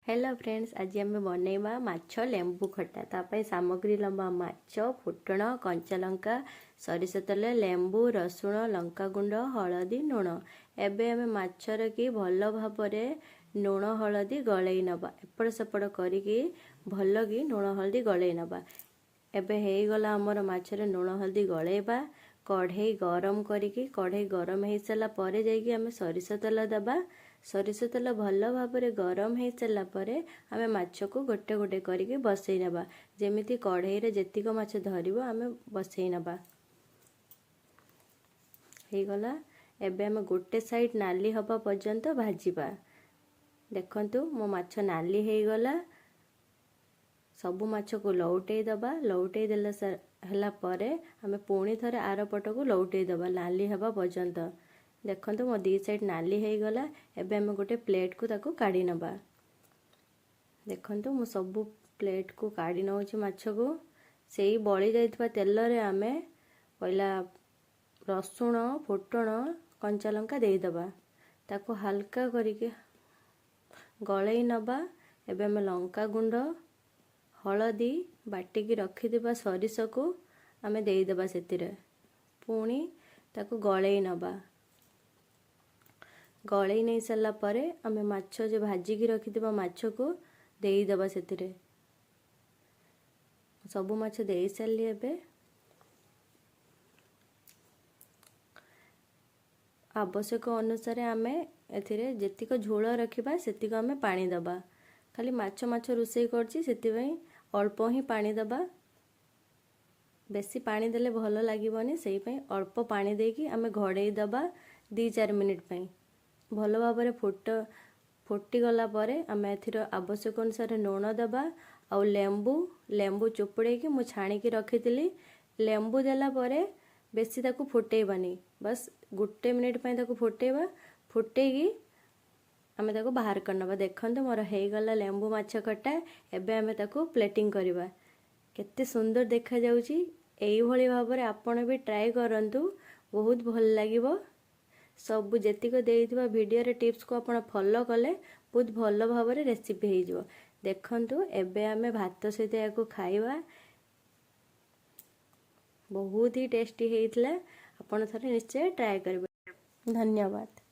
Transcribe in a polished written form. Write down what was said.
Hello friends, ଆଜି ଆମେ ବନେଇବା ମାଛ ଲେମ୍ବୁ ଖଟା। ତା ପାଇଁ ସାମଗ୍ରୀ ଲମ୍ବା ମାଛ, ଫୁଟଣ, କଞ୍ଚା ଲଙ୍କା, ସୋରିଷ ତେଲ, ଲେମ୍ବୁ, ରସୁଣ, ଲଙ୍କାଗୁଣ୍ଡ, ହଳଦୀ, ଲୁଣ। ଏବେ ଆମେ ମାଛରେ କି ଭଲ ଭାବରେ ଲୁଣ ହଳଦୀ ଗଳେଇ ନେବା। ଏପଟ ସେପଟ କରିକି ଭଲ କି ଲୁଣ ହଳଦୀ ଗଳେଇ ନେବା। ଏବେ ହେଇଗଲା ଆମର ମାଛରେ ଲୁଣ ହଳଦୀ ଗଳେଇବା। କଢ଼େଇ ଗରମ କରିକି, କଢ଼େଇ ଗରମ ହେଇସାରିଲା ପରେ ଯାଇକି ଆମେ ସୋରିଷ ତେଲ ଦେବା। ସୋରିଷ ତେଲ ଭଲ ଭାବରେ ଗରମ ହେଇସାରିଲା ପରେ ଆମେ ମାଛକୁ ଗୋଟେ ଗୋଟେ କରିକି ବସେଇ ନେବା। ଯେମିତି କଢ଼େଇରେ ଯେତିକ ମାଛ ଧରିବ, ଆମେ ବସେଇ ନେବା। ହେଇଗଲା। ଏବେ ଆମେ ଗୋଟେ ସାଇଡ଼୍ ନାଲି ହେବା ପର୍ଯ୍ୟନ୍ତ ଭାଜିବା। ଦେଖନ୍ତୁ, ମୋ ମାଛ ନାଲି ହେଇଗଲା। ସବୁ ମାଛକୁ ଲଉଟେଇ ଦେବା। ଲଉଟେଇ ଦେଲା ହେଲା ପରେ ଆମେ ପୁଣି ଥରେ ଆର ପଟକୁ ଲଉଟେଇ ଦେବା ନାଲି ହେବା ପର୍ଯ୍ୟନ୍ତ। ଦେଖନ୍ତୁ, ମୋ ଦୁଇ ସାଇଡ଼୍ ନାଲି ହେଇଗଲା। ଏବେ ଆମେ ଗୋଟେ ପ୍ଲେଟ୍କୁ ତାକୁ କାଢ଼ି ନେବା। ଦେଖନ୍ତୁ, ମୁଁ ସବୁ ପ୍ଲେଟ୍କୁ କାଢ଼ି ନେଉଛି ମାଛକୁ। ସେଇ ବଳି ଯାଇଥିବା ତେଲରେ ଆମେ ପହିଲା ରସୁଣ, ଫୁଟଣ, କଞ୍ଚା ଲଙ୍କା ଦେଇଦେବା। ତାକୁ ହାଲକା କରିକି ଗଳେଇ ନେବା। ଏବେ ଆମେ ଲଙ୍କା ଗୁଣ୍ଡ, ହଳଦୀ, ବାଟିକି ରଖିଥିବା ସୋରିଷକୁ ଆମେ ଦେଇଦେବା ସେଥିରେ। ପୁଣି ତାକୁ ଗଳେଇ ନେବା। ଗଳେଇ ନେଇ ସାରିଲା ପରେ ଆମେ ମାଛ ଯେଉଁ ଭାଜିକି ରଖିଥିବା ମାଛକୁ ଦେଇଦେବା ସେଥିରେ। ସବୁ ମାଛ ଦେଇସାରିଲି। ଏବେ ଆବଶ୍ୟକ ଅନୁସାରେ ଆମେ ଏଥିରେ ଯେତିକ ଝୋଳ ରଖିବା, ସେତିକ ଆମେ ପାଣି ଦେବା। ଖାଲି ମାଛ ମାଛ ରୋଷେଇ କରୁଛି, ସେଥିପାଇଁ ଅଳ୍ପ ହିଁ ପାଣି ଦେବା। ବେଶୀ ପାଣି ଦେଲେ ଭଲ ଲାଗିବନି। ସେଇପାଇଁ ଅଳ୍ପ ପାଣି ଦେଇକି ଆମେ ଘୋଡ଼େଇ ଦେବା 2-4 ମିନିଟ୍ ପାଇଁ। ଭଲ ଭାବରେ ଫୁଟିଗଲା ପରେ ଆମେ ଏଥିର ଆବଶ୍ୟକ ଅନୁସାରେ ଲୁଣ ଦେବା ଆଉ ଲେମ୍ବୁ, ଲେମ୍ବୁ ଚୁପୁଡ଼େଇକି ମୁଁ ଛାଣିକି ରଖିଥିଲି। ଲେମ୍ବୁ ଦେଲା ପରେ ବେଶୀ ତାକୁ ଫୁଟେଇବାନି, ବାସ୍ 1 ମିନିଟ୍ ପାଇଁ ତାକୁ ଫୁଟେଇବା। ଫୁଟେଇକି ଆମେ ତାକୁ ବାହାର କରିନେବା। ଦେଖନ୍ତୁ, ମୋର ହେଇଗଲା ଲେମ୍ବୁ ମାଛ ଖଟା। ଏବେ ଆମେ ତାକୁ ପ୍ଲେଟିଂ କରିବା। କେତେ ସୁନ୍ଦର ଦେଖାଯାଉଛି! ଏଇଭଳି ଭାବରେ ଆପଣ ବି ଟ୍ରାଏ କରନ୍ତୁ, ବହୁତ ଭଲ ଲାଗିବ। ସବୁ ଯେତିକ ଦେଇଥିବା ଭିଡ଼ିଓରେ ଟିପ୍ସକୁ ଆପଣ ଫଲୋ କଲେ ବହୁତ ଭଲ ଭାବରେ ରେସିପି ହେଇଯିବ। ଦେଖନ୍ତୁ, ଏବେ ଆମେ ଭାତ ସହିତ ଏହାକୁ ଖାଇବା। ବହୁତ ହି ଟେଷ୍ଟି ହେଇଥିଲା। ଆପଣ ଥରେ ନିଶ୍ଚୟ ଟ୍ରାଏ କରିବେ। ଧନ୍ୟବାଦ।